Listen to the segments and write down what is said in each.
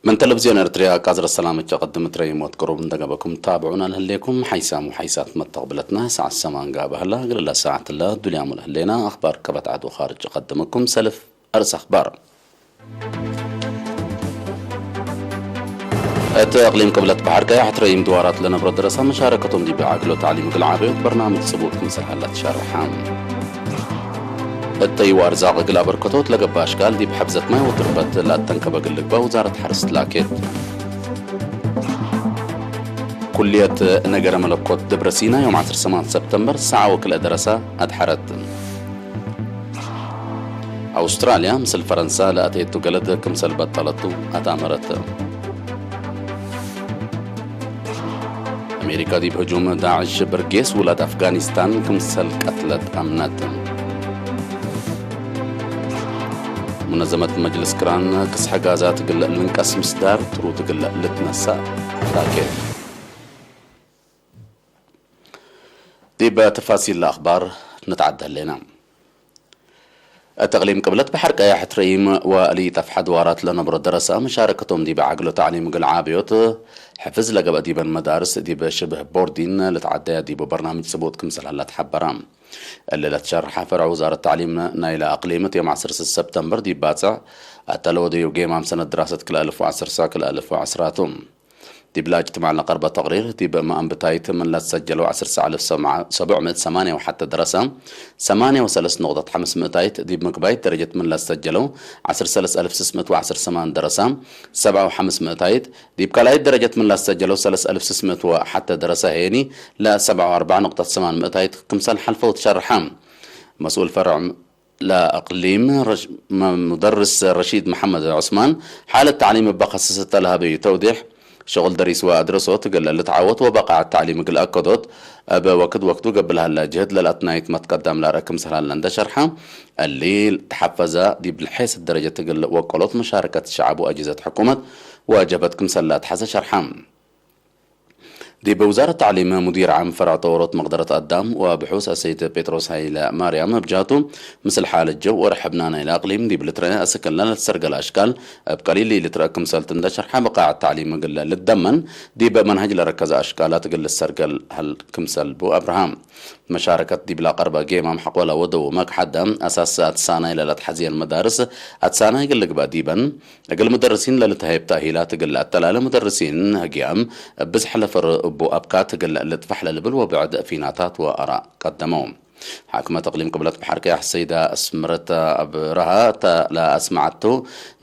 من تلفزيون إرتريا قزر السلام اتقدم تريموت قروب ندقبكم تابعونا لهليكم حيسام وحيسات متقبلتنا ساعة السمان قابها لا قل لا ساعة لا دوليا ملهلينا أخبار كبت عدو خارج قدمكم سلف أرس أخبار. እቲ እቕሊም ቅብለት ባሕር ቀያሕ ትረይም ድዋራት ለነብሮ ደረሳ መሻረከቶም ዲብ ዓግሎ ታዕሊም እግል ዓበዮት በርናምጅ ጽቡጥ ክምሰል ሃላ ትሸርሓ። እተይዋ ርዛቕ እግል ኣበርከቶት ለገባ ኣሽካል ዲብ ሐብዘት ማይ ወትርበት ላተንከበ እግል ልግባ ውዛረት ሐርስ ትላኬት። ኩልየት ነገረ መለኮት ደብረ ሲና ዮም ዓሰርተ ሰማንያ ሰብተምበር ሰዓ ወክልኤ ደረሳ ኣድሓረት። ኣውስትራልያ ምስል ፈረንሳ ለኣተየቱ ገለድ ክምሰል በጠለቱ ኣታመረት። ኣሜሪካ ዲብ ህጁም ዳዕሽ ብርጌስ ውላድ ኣፍጋኒስታን ክምሰል ቀትለት ኣምነት። ሙነዘመት መጅልስ ክራን ክስሐ ጋዛ ትግልእ ልንቀስ ምስዳር ትሩ ትግልእ ልትነሳእ ራኬት። ዲብ ተፋሲል ኣኽባር ንትዓዲ ህሌና። እተቕሊም ቅብለት ባሕር ቀያሕ ትረይም ወእሊ ጠፍሓ ድዋራት ለነብሮ ደረሳ መሻረከቶም ዲብ ዓግሎ ታዕሊም እግል ዓብዮት ሕፍዝ ለገበ ዲበን መዳርስ ዲብ ሽብህ ቦርዲን ልትዓደያ ዲቡ በርናምጅ ጽቡጥ ክምሰል ሃላ ተሓበራ። እሊ ለትሸርሓ ፈርዕ ውዛረት ታዕሊም ናይለ ኣቕሊም እቲ ዮም ዓሰርተ ሰብተምበር ዲብ ባጽዕ ኣተለወደዩ ጌማም ሰነት ድራሰት ክልተ ኣልፍ ወዓሰርተ ክልተ ኣልፍ ወዓሰርተ ዲብ ላጅ ትማል ለቀርበ ተቕሪር፣ ዲብ መኣንብታይት ምን ለትሰጀለው ዓሰርተ ኣልፍ ሰብዕ ምእት ሰማንያ ወሓተ ደረሰ፣ ሰማንያ ወሰለስት ነቑጠት ሓምስ ምእታይት፣ ዲብ ምግባይት ደረጀት ምን ለትሰጀለው ዓሰርተ ሰለስተ ኣልፍ ስስ ምእት ወዓሰርተ ሰማን ደረሰ፣ ሰብዓ ወሓምስ ምእታይት፣ ዲብ ካልኣይት ደረጀት ምን ለትሰጀለው ሰለስተ ኣልፍ ስስ ምእት ወሓተ ደረሰ ሄኒ፣ ለሰብዓ ወኣርብዓ ነቑጠት ሰማን ምእታይት ክምሰል ሓልፈው ትሸርሓ። መስኡል ፈርዕ ለእቅሊም ረሽ-፣ መ-፣ ሙደርስ ረሺድ መሐመድ ዑስማን፣ ሓለት ተዕሊም እበ ኸሰሰተ ለሀበዩ ተውዲሕ፣ ሸቕል ደሪስ ወአድረሶት እግል ልትዓወት ወበቃዓት ተዕሊም እግል አከዶት፣ እብ ወክድ ወክዱ ገብእ ለሀለ ጅህድ ለልአትናይት መትቀዳም ላርአ ክምሰል ሀለ እንደ ሸርሐ፣ እሊ ተሐፈዘ ዲብ ልሐየሰት ደረጀት እግል ወቀሎት መሻረከት ሸዐብ ወአጅህዘት ሕኩመት ወጀበት ክምሰል ለአትሐዘ ሸርሐ። ዲብ ውዛረት ተዕሊም ሙዲር ዓም ፈርዕ ጠወሮት መቅደረት አዳም ወብሑስ አሰይድ ጴጥሮስ ሀይለ ማርያም እብ ጃቱ፣ ምስል ሓለት ጀው ወርሐብና ናይለ አቅሊም ዲብ ልትረአ አስክልና ለትሰርገል አሽካል እብ ቀሊል ኢልትረአ ክምሰልት እንደ ሸርሐ፣ ብቃዓት ተዕሊም እግል ልደመን ዲብ መንሀጅ ለረከዘ አሽካላት እግል ልሰርገል ሀል ክምሰል ቡ አብርሃም። መሻረከት ዲብ ለቀርበ ጌማም ሐቆለ ወደው መክ ሐደ አሳስ አትሳናይ ለለትሐዝየን መዳርስ አትሳናይ እግል ልግበእ ዲበን፣ እግል ሙደርሲን ለልትሀየብ ተእሂላት እግል ለአተላለ ሙደርሲን ህግያም ብዝሕ ለፈር እቡ አብካት እግል ልጥፋሕ ለልብል ወብዕድ ፊናታት ወአራእ ቀደመው። ሓክመት እቅሊም ቅብለት በሐር ቀያሕ ሰይዳ አስምረት አብርሃ እተ ለአስመዐቱ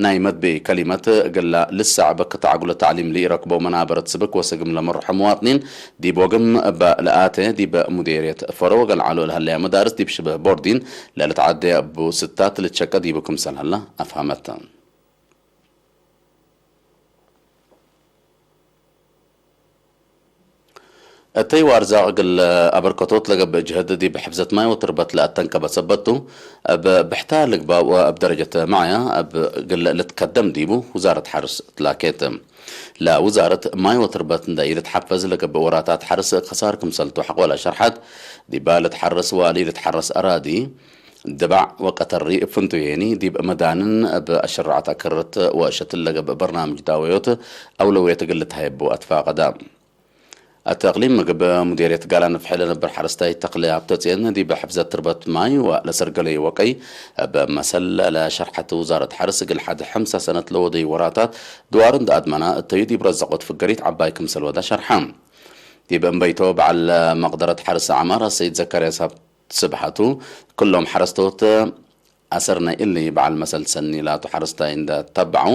ናይ መድብኢ ከሊመት፣ እግላ ልሰዕ በክት ዓጉሎ ተዕሊም ለኢረክቦ መናበረት ስብክ ወስግም ለመርሖ መዋጥኒን ዲብ ወግም እበ ለአቴ ዲብ ሙዴርየት ፈሮ ወገልዓሎ ለሀለያ መዳርስ ዲብ ሽብህ ቦርዲን ለልትዓደየ እቡ ስታት ልትሸቀ ዲቡ ክምሰል ሀላ አፍሃመት። እተይ ዋርዛቕ እግል አበርከቶት ለገብእ ጅህድ ዲብ ሕፍዘት ማይ ወትርበት ለአተንከበ ሰበቱ፣ እብ ብሕታ ልግባእ ወእብ ደረጀት መዓያ እብ እግል ልትከደም ዲቡ ውዛረት ሐርስ ትላኬት። ለውዛረት ማይ ወትርበት እንደ ኢልትሐፈዝ ለገብእ ወራታት ሐርስ ከሳር ክምሰልቱ ሐቆለ ሸርሐት፣ ዲባ ልትሐረስ ወእሊ ልትሐረስ አራዲ፣ ድባዕ ወቀተሪ እብ ፍንቱየኒ ዲብ መዳንን እብ አሸራዕት አክርት ወሸትል ለገብእ በርናምጅ ዳወዮት አውለውየት እግል ልትሀየቡ አትፋቀዳ። እት እቅሊም ምግብ ሙዴርየት ጋላ ንፍሐ ለነብር ሐረስታይ ተክለ ሀብተጽዮን ዲብ ሕፍዘት ትርበት ማይ ወለሰርገለዩ ወቀይ እብ መሰል ለሸርሐት ውዛረት ሐርስ እግል ሐድ ሐምሳ ሰነት ለወደዩ ወራታት ድዋር እንደ አድመና እተዩ ዲብ ረዘቆት ፍገሪት ዐባይ ክምሰል ወዳ ሸርሐ። ዲብ እምበይቶ በዓል መቅደረት ሐርስ ዐማር አሰይድ ዘካርያስ ሀብት ስብሐቱ፣ ክሎም ሐረስቶት አሰር ናይ እሊ በዓል መሰል ሰኒ ላቱ ሐረስታይ እንደ ተበዐው፣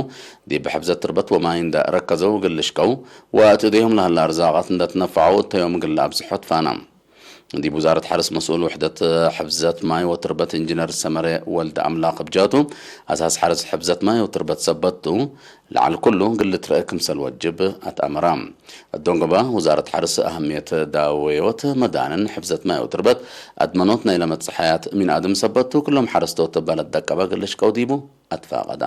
ዲብ ሕፍዘት ትርበት ወማይ እንደ ረከዘው እግል ልሽቀው፣ ወእት እዴሆም ለሀላ ርዛቃት እንደ ትነፈዐው እተዮም እግል ለአብዝሖ ትፋና። ዲብ ውዛረት ሐርስ መስኡል ውሕደት ሕፍዘት ማይ ወትርበት ኢንጂነር ሰመረ ወልደ አምላክ እብ ጃቱ፣ አሳስ ሐርስ ሕፍዘት ማይ ወትርበት ሰበቱ፣ ለዐል ኩሉ እግል ልትረአ ክምሰል ወጅብ አትአመራ። እዶንገባ ውዛረት ሐርስ አህምየት ዳወዮት መዳንን ሕፍዘት ማይ ወትርበት አድመኖት ናይለ መጽሐያት ሚን አድም ሰበቱ ክሎም ሐረስቶት በለድ ደቀበ እግል ልሽቀው ዲቡ አትፋቀዳ።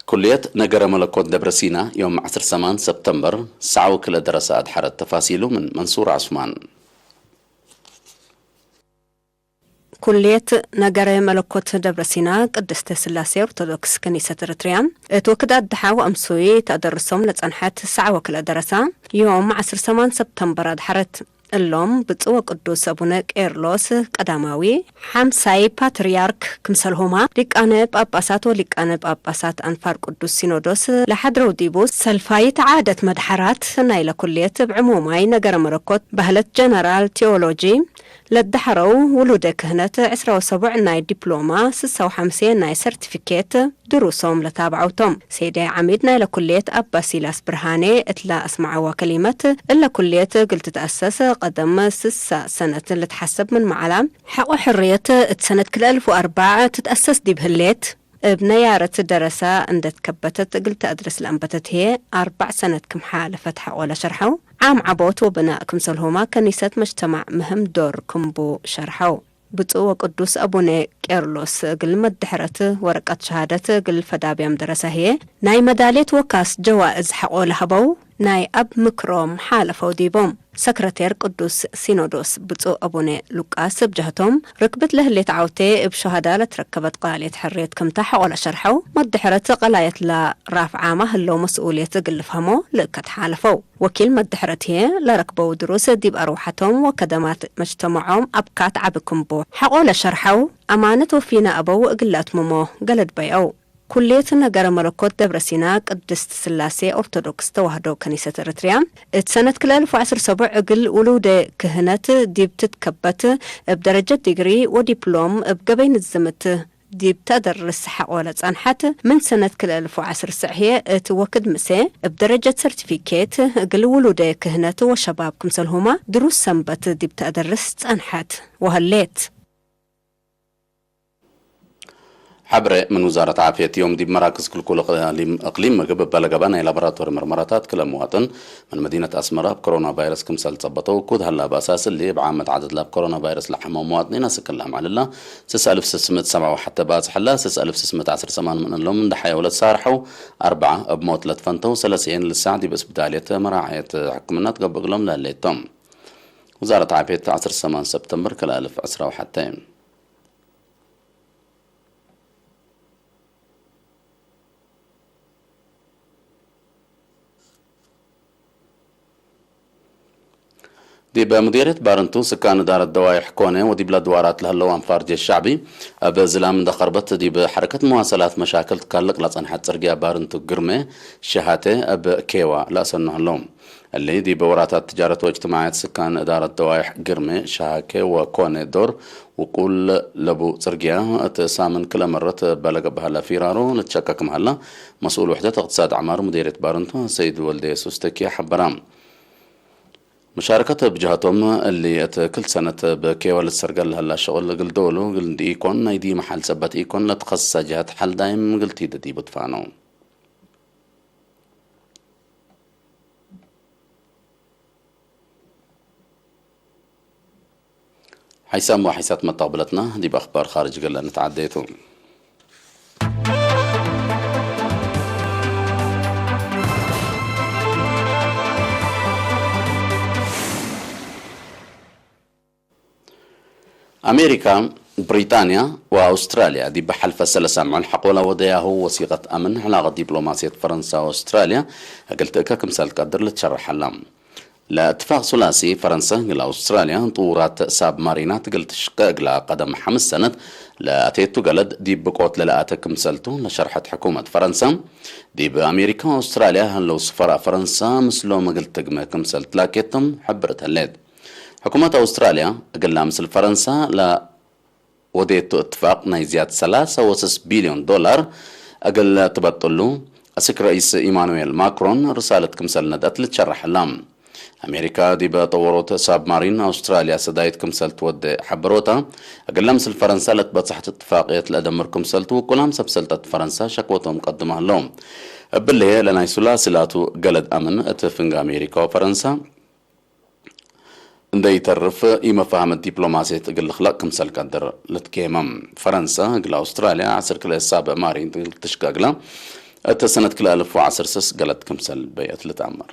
ኩልየት ነገረ መለኮት ደብረ ሲና ዮም ዐስር ሰማን ሰብተምበር ሰዓው ክልኤ ደረሰ አድሐረት። ተፋሲሉ ምን መንሱር ዐስማን። ኩልየት ነገረ መለኮት ደብረ ሲና ቅድስተ ስላሴ ኦርቶዶክስ ከኒሰት ኤርትርያ እት ወክድ ኣድሓው ኣምሱይ ተደርሶም ለጸንሐት ሰዓ ወክለ ደረሳ ዮም ዓሰርተ ሰማን ሰብተምበር ኣድሓረት። እሎም ብፁዕ ወቅዱስ ኣቡነ ቄርሎስ ቀዳማዊ ሓምሳይ ፓትርያርክ ክምሰልሆማ ሊቃነ ጳጳሳት ወሊቃነ ጳጳሳት ኣንፋር ቅዱስ ሲኖዶስ ለሓድረው ዲቡ ሰልፋይት ዓደት መድሓራት ናይ ለኩልየት ብዕሙማይ ነገረ መለኮት ባህለት ጀነራል ቴዎሎጂ ለድሓረው ውሉደ ክህነት ዕስራው ሰቡዕ ናይ ዲፕሎማ ስሳው ሓምሴ ናይ ሰርቲፊኬት ድሩሶም ለታብዐውቶም። ሴዳይ ዓሚድ ናይ ለኩልየት ኣባ ሲላስ ብርሃኔ እትላ ኣስማዐዋ ከሊመት እለ ኩልየት እግል ትትኣሰስ ቀደም ስሳ ሰነት ልትሓሰብ ምን መዓላ ሓቆ ሕርየት እት ሰነት ክልተ ኣልፍ ወኣርባዕ ትትኣሰስ ዲብ ህሌት እብ ነያረት ደረሳ እንደትከበተት እግል ተእድርስ ለኣንበተት ህየ ኣርባዕ ሰነት ክም ሓለፈት ሓቆ ለሸርሐው ዓም ዓቦት ወብናእ ክምሰልሆማ ከኒሰት መጅተማዕ ምህም ዶር ክምቡ ሸርሐው። ብፁዕ ወቅዱስ ኣቡነ ቄርሎስ እግል መድሕረት ወረቀት ሸሃደት እግል ፈዳብያም ደረሳ ህየ ናይ መዳልየት ወካስ ጀዋእዝ ሓቆ ለሀበው ናይ ኣብ ምክሮም ሓለፈው ዲቦም። ሰክረቴር ቅዱስ ሲኖዶስ ብፁዕ ኣቡነ ሉቃስ እብ ጀህቶም ርክብት ለህሌት ዓውቴ እብ ሸሃዳ ለትረከበት ቃልየት ሕርየት ክምታ ሓቆ ለሸርሐው መድሕረት ቀላየት ለራፍዓ ማህለው መስኡልየት እግል ልፍሀሞ ልእከት ሓለፈው። ወኪል መድሕረት ህየ ለረክበው ድሩስ ዲብ ኣርወሓቶም ወከደማት መጅተመዖም ኣብካት ዓቢ ክምቡ ሓቆ ለሸርሐው ኣማነት ወፊነ ኣበው እግል ለኣትምሞ ገለድ በይዐው። ኩሌት ነገረ መለኮት ደብረ ሲና ቅድስት ስላሴ ኦርቶዶክስ ተዋህዶ ከኒሰት ኤርትርያ እት ሰነት ክልተ ኣልፍ ወዓሰርተ ሰቡዕ እግል ውሉደ ክህነት ዲብ ትትከበት እብ ደረጀት ዲግሪ ወዲፕሎም እብ ገበይ ንዝምት ዲብ ተደርስ ሓቆ ለጸንሐት ምን ሰነት ክልተ ኣልፍ ወዓሰርተ ሰዕ ህየ እት ወክድ ምሴ እብ ደረጀት ሰርቲፊኬት እግል ውሉደ ክህነት ወሸባብ ክምሰልሁማ ድሩስ ሰንበት ዲብ ተደርስ ጸንሐት ወሀሌት። ሓብረ ምን ውዛረት ዓፍየት እዮም ዲብ መራክዝ ክልኩል እቅሊም፣ እቅሊም ምግብ በለገባ ናይ ላቦራቶሪ ምርመራታት ክለ መዋጥን ምን መዲነት ኣስመራ ብ ኮሮና ቫይረስ ክምሰል ጸበተው ኩድ ሀላ፣ ብኣሳስ እሊ እብ ዓመት ዓደድ ላብ ኮሮና ቫይረስ ለሓመው መዋጥኒን ኣስክላ ማዕልላ ስስ ኣልፍ ስስምት ሰብዓ ወሓተ ባጽሐላ፣ ስስ ኣልፍ ስስምት ዓስር ሰማን ምን እሎም እንደ ሓየው ለትሳርሐው፣ ኣርብዓ እብ ሞት ለትፈንተው፣ ሰለስኤን ልሳዕ ዲብ እስብዳልየት መራዓየት ሕክምና ትገብእ እግሎም ለህሌቶም። ውዛረት ዓፍየት ዓስር ሰማን ሰብተምበር ክለ ኣልፍ ዕስራ ወሓተ። ዲብ ሙዲርየት ባርንቱ ስካን እዳረት ደዋይሕ ኮነ ወዲብ ለድዋራት ለህለው ኣንፋር ጄሽ ሻዕቢ፣ እብ ዝላም እንደ ኸርበት ዲብ ሐረከት መዋሰላት መሻክል ትካልቅ ለጸንሐት ጽርግያ ባርንቱ ግርሜ ሸሃቴ እብ ኬዋ ለእሰኑ ህለው። እሊ ዲብ ወራታት ትጃረት ወእጅትማዕየት ስካን እዳረት ደዋይሕ ግርሜ ሸሃኬ ወኮነ ዶር ውቁል ለቡ ጽርግያ እት ሳምን ክለ መረት በለገ በህለ ፊራሮ ልትሸከክ መሃላ መስኡል ውሕደት እቅትሳድ ዐማር ሙዴርየት ባርንቱ ሰይድ ወልደ የሱስ ተኪ ሐበራ። መሻረከት ብጅሃቶም እሊ እት ክል ሰነት ብኬወ ልትሰርገል ለህላ ሸቁል እግል ደወሉ እግል እንዲ ኢኮን ናይ ዲ መሓል ጸበት ኢኮን ለትኸሰሰ ጅሃት ሓል ዳይም እግል ቲደዲቡ ትፋነው። ሓይሳም ወሓይሳት መጣቕብለትና ዲብ ኣኽባር ኻርጅ ገለ ንትዓደየቱ። ኣሜሪካ፣ ብሪጣንያ ወኣውስትራልያ ዲብ ሓልፈ ሰለሳ ምዑል ሐቆላ ወደያሁ ወሲቀት ኣምን ዕላቀት ዲፕሎማስየት ፈረንሳ ወኣውስትራልያ እግል ትእከ ክምሰል ትቀድር ልትሸረሐላ። ለእትፋቅ ሱላሲ ፈረንሰ እግል ኣውስትራልያ ጥውራት ሳብ ማሪናት እግል ትሽቀ እግላ ቀደም ሐምስ ሰነት ለኣቴቱ ገለድ ዲብ ብቆት ለለኣተ ክምሰልቱ ለሸርሐት ሕኩመት ፈረንሰ፣ ዲብ ኣሜሪካ ወኣውስትራልያ ሀለው ስፈራ ፈረንሳ ምስሎም እግል ትግመ ክምሰል ትላኬቶም ሕብርት ህሌት። ሕኩመት ኣውስትራልያ እግላ ምስል ፈረንሳ ለ ወዴቱ እትፋቅ ናይ ዝያድ ሰላሳ ወስስ ቢልዮን ዶላር እግል ትበጥሉ፣ ኣስክ ረኢስ ኢማኑኤል ማክሮን ርሳለት ክምሰል ነድአት ልትሸረሐላ። ኣሜሪካ ዲበ ጠወሮት ሳብማሪን ኣውስትራልያ ሰዳይት ክምሰል ትወደ ሐበሮታ፣ እግለ ምስል ፈረንሳ ለትበጽሐት እትፋቅየት ለእደምር ክምሰል ትውቁላም ሰብ ሰልጠት ፈረንሳ ሸክወቶም ቀድማ ህለው። እብልሄ ለናይ ሱላሲ ላቱ ገለድ ኣምን እት ፍንግ ኣሜሪካ ወፈረንሳ እንደ ኢተርፍ፣ ኢመፋህመት ዲፕሎማስየት እግል ልኽለቅ ክምሰል ቀድር ልትኬመም። ፈረንሰ እግል ኣውስትራልያ ዓሰርተ ክልኤ ሳብዕ ማሪን እግል ትሽቀግላ፣ እተ ሰነት ክልኤ እልፍ ወዓሰርተ ሰስ ገለት ክምሰል በየት ልትኣመር።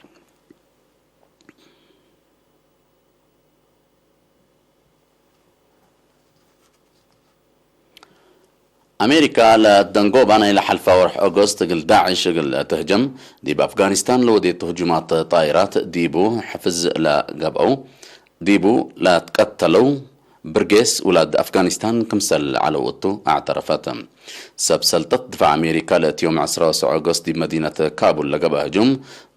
ኣሜሪካ ለደንጎባ ናይ ለሓልፋ ወርሕ ኦገስት እግል ዳዕሽ እግል ትህጀም ዲብ ኣፍጋኒስታን ለወዴቱ ህጁማት ጣይራት ዲቡ ሕፍዝ ለገብአው ዲቡ ለትቀተለው ብርጌስ ውላድ ኣፍጋኒስታን ክምሰል ለዓለው እቱ ኣዕተረፈት። ሰብ ሰልጠት ድፋዕ ኣሜሪካ ለእቲ ዮም ዕስራ ወሰዕ ኦገስት ዲብ መዲነት ካቡል ለገብአ ህጁም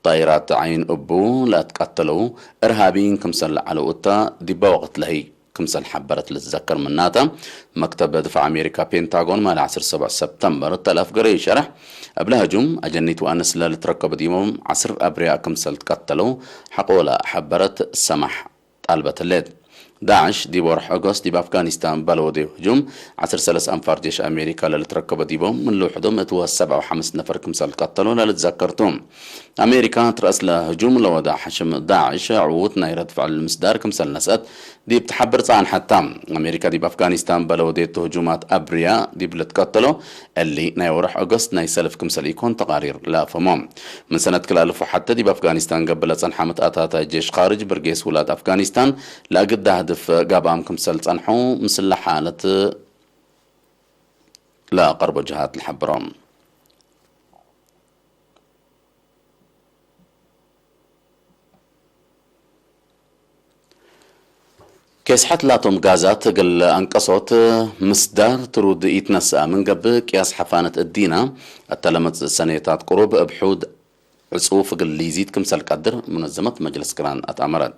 ጣይራት ዓይን እቡ ለትቀተለው እርሃቢን ክምሰል ለዓለው እታ ዲባ ወቅት ለህይ ክምሰል ሓበረት ልትዘከር ምናተ። መክተብ ድፋዕ ኣሜሪካ ፔንታጎን ማል ዓሰርተ ሰብዓ ሰፕተምበር ተላፍ ገረዩ ሸርሕ እብለ ህጁም ኣጀኒት ወኣንስ ለልትረከቡ ዲቦም ዓስር ኣብርያ ክምሰል ትቀተለው ሓቆላ ሓበረት ሰማሕ ጣልበትለት። ዳዕሽ ዲብ ወርሕ ኦገስት ዲብ ኣፍጋኒስታን ባለወደዩ ህጁም ዓሰርተ ሰለስተ ኣንፋር ጄሽ ኣሜሪካ ለልትረከበ ዲቦም ምን ልውሕዶም እትወ ሰብዓ ወሓምስ ነፈር ክምሰል ቀተሎ ለልትዘከርቱ። ኣሜሪካ ትረእስ ለህጁም ለወዳ ሓሽም ዳዕሽ ዕዉት ናይ ረድፍዕል ምስዳር ክምሰል ነስአት ዲብ ትሓብር ጸንሓታ። ኣሜሪካ ዲብ ኣፍጋኒስታን በለወዴቱ ህጁማት ኣብርያ ዲብ ልትቀተሎ እሊ ናይ ወርሕ ኦገስት ናይ ሰልፍ ክምሰል ኢኮን ተቓሪር ለኣፈሞ። ምን ሰነት ክልኣልፎ ሓተ ዲብ ኣፍጋኒስታን ገብለ ጸንሓ መትኣታታ ጄሽ ኻርጅ ብርጌስ ውላድ ኣፍጋኒስታን ለእግዳ ህድፍ ጋብኣም ክምሰል ጸንሑ ምስላ ሓለት ለቐርቦ ጅሃት ልሓብሮም። ኬስሐት ላቶም ጋዛት እግል ኣንቀሶት ምስዳር ትሩድ ኢትነስአ ምን ገብእ ቅያስ ሐፋነት እዲና እተ ለመጽእ ሰኔታት ቅሩብ እብ ሑድ ዕጹፍ እግል ሊዚት ክምሰል ቀድር ሙነዘመት መጅልስ ቅራን ኣትኣመረት።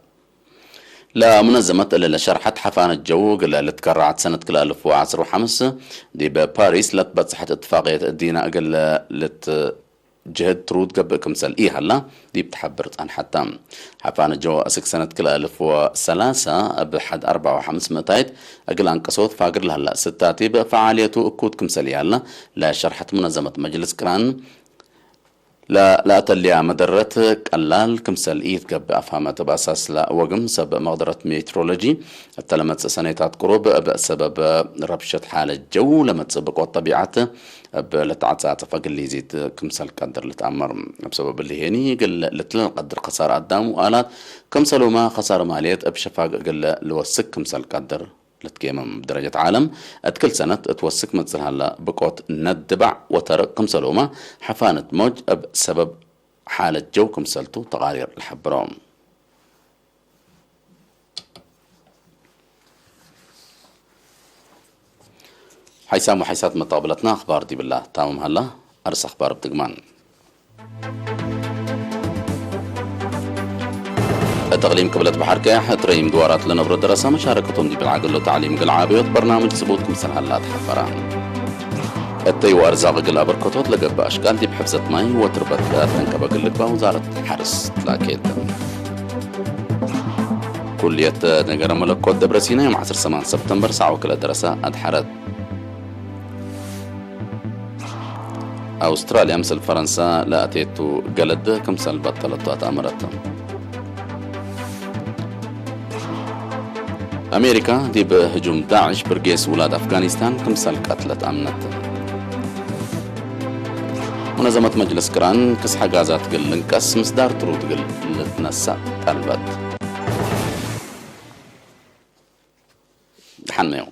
ለሙነዘመት እለ ለሸርሐት ሐፋነት ጀው እግል ልትከረዓት ሰነት ክልኣልፍ ወዐስር ወሐምስ ዲብ ፓሪስ ለትበጽሐት እትፋቅየት እዲና እግል ልት ጅህድ ትሩድ ገብእ ክምሰል ኢሀላ ዲብ ትሐብር ጸንሐታ። ሐፋነ ጀወ እስክ ሰነት ክልኣልፍ ወሰላሳ እብ ሐድ ኣርባዕ ወሐምስ ምእታይት እግል ኣንቀሶት ፋግር ለሀላ ስታቲ ብፈዓልየቱ እኩት ክምሰል ኢሀላ ለሸርሐት ሙነዘመት መጅልስ ቅራን ለኣተልያ መደረት ቀላል ክምሰል ኢትገብእ ኣፍሃመት። እብ ኣሳስ ለወግም ሰብ መቅደረት ሜትሮሎጂ እተ ለመጽእ ሰኔታት ቅሩብ እብ ሰበብ ረብሸት ሓለት ጀው ለመጽእ ብቆት ጠቢዓት እብ ልትዓጻጸፍ እግል ሊዚት ክምሰል ቀድር ልትኣመር። እብ ሰበብ እሊ ሄኒ እግል ልትለል ቀድር ከሳር ኣዳም ወኣላት ክምሰሉማ ከሳር ማልየት እብ ሸፋግ እግል ልወስክ ክምሰል ቀድር ልትጌምም። እብ ደረጀት ዓለም እት ክል ሰነት እት ወስክ መጽእ ለሀላ ብቆት ነድባዕ ወተርቅ ክምሰሉማ ሐፋነት ሞጅ እብ ሰበብ ሓለት ጀው ክምሰልቱ ተቃሪር ልሐብሮ። ሓይሳም ወሓይሳት መተቕብለትና ኣኽባር ዲብላ ታምም ሃላ። ኣርስ ኣኽባር ብትግማን። እተቕሊም ቅብለት ባሕር ቀያሕ እትረይም ድዋራት ለነብሮ ደረሳ መሻረከቶም ዲብል ዓገሎ ተዕሊም ግልዓብዮት በርናምጅ ስቡት ክምሰል ሃላ ተሓፈራ። እተይ ወኣርዛቕ እግል ኣበርከቶት ለገብእ ኣሽቃል ዲብ ሕፍዘት ማይ ወትርበት ለተንከበ እግል ልግባ ውዛረት ሓርስ ትላኬት። ኩልየት ነገረ መለኮት ደብረ ሲና ዮም ዓሰርተ ሰማንያ ሰፕተምበር ሳዕ ወክልኤ ደረሳ ኣድሓረት። ኣውስትራልያ ምስል ፈረንሳ ለኣቴቱ ገለድ ክምሰል በጠለቱ ኣትኣመረት። ኣሜሪካ ዲብ ህጁም ዳዕሽ ብርጌስ ውላድ ኣፍጋኒስታን ክምሰል ቀትለት ኣምነት። ሙነዘመት መጅልስ ቅራን ክስሐ ጋዛ ትግል ልንቀስ ምስዳር ትሩ ትግል ልትነሳእ ጠልበት። ደሓን ነዮ።